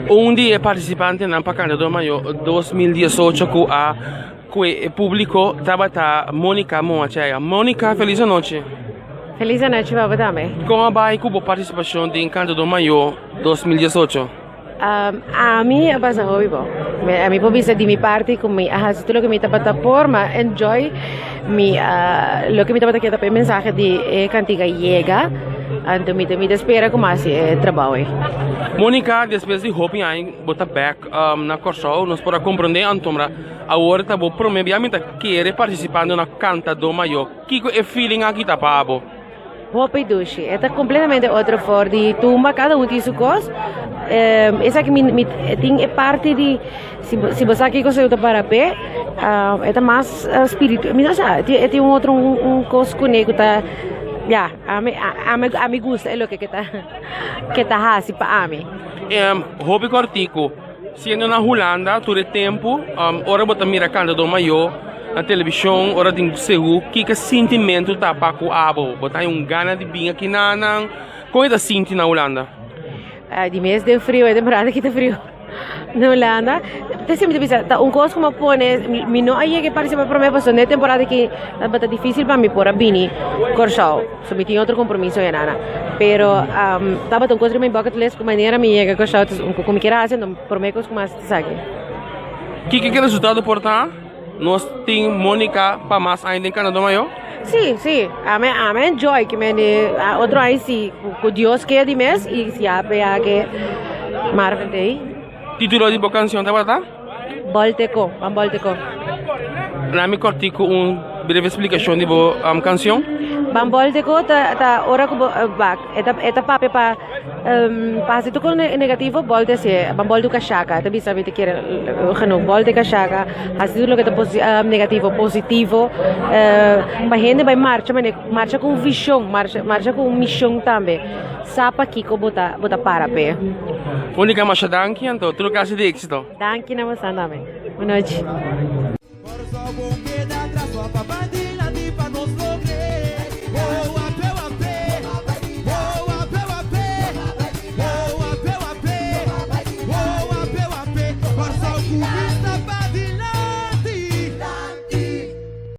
Un di e partisipantenan pa Kandidor Mayor 2018 ku a kue e públiko tabata Monica Moachea. Monica, felis anochi. Felis anochi pa bo tambe. Kon a bai ku bo partisipashon den Kandidor Mayor 2018? Ami a pasa hopi bon. Ami por bisa di mi parti ku mi a hasi tur loke mi tabata por, mi a enjoy mi a loke mi tabata keda pa e mensahe di e kantiga yega, anto mi ta mi ta spera ku mi a hasi e trabou ei. Monica, despues di hopi aña bo ta bek na Kòrsou, nos por a komprondé antombra awor ta bo promé bia mi ta kere partisipando na Kantadó Mayó. Kiko e feeling aki ta pa bo? Hopi dushi. E ta completamente otro for di tumba, cada un tin su cos. Esaki mi mi tin e parti di si bo si bo sa kico su ta para p'e, e ta mas spiritu, mi no sa, e tin un otro un cos cune cu ta ya, ami ami ami gusta e loke ke ta ke ta haci pa ami. Hopi cortico. Siendo na Hulanda tur e tempu, ora bo ta mira Kandadó Mayó na televishon, ora tin seú, kiko sintimentu ta pa ku abo? Bo ta haña un gana di bin aki nanan? Kon e ta sinti na Hulanda? Di mes den friu, e temporada aki ta friu na Hulanda. Te si mi ta bisa, ta un kos ku mi a pone, mi no a yega e partisipá promé pasobra na e temporada aki tabata difísil pa mi por a bini Kòrsou. So mi tin otro compromiso ya nana. Pero tabata un cos riba mi bucket list cu manera mi yega Curaçao ta un cu mi kier haci enton prome cos cu mi haci ta esaki. Kiko ke resultado por ta? Nos tin Monica pa mas aña den Canadá mayo? Sí, sí. Ami ami enjoy ki mende otro aña si cu Dios ke di mes y si a pea ke Marvin ta ey. Titulo di bo cancion tabata? Bolteco, Ban Bolteco. Lami cortico un breve explicacion di bo cancion. Ban Bolteco ta ta ora cu bo bak e ta e ta papia pa pa haci tur cos negativo bolte haci ban bolto cachaca ta bisa mi ta kere genoeg bolte cachaca haci tur loke ta negativo positivo pa hende bay marcha mane marcha cu un vision marcha marcha cu un mision tambe. Sa pakiko bo ta bo ta para p'e. Monica masha danki anto tur casi di exito. Danki na boso tambe. Bunochi.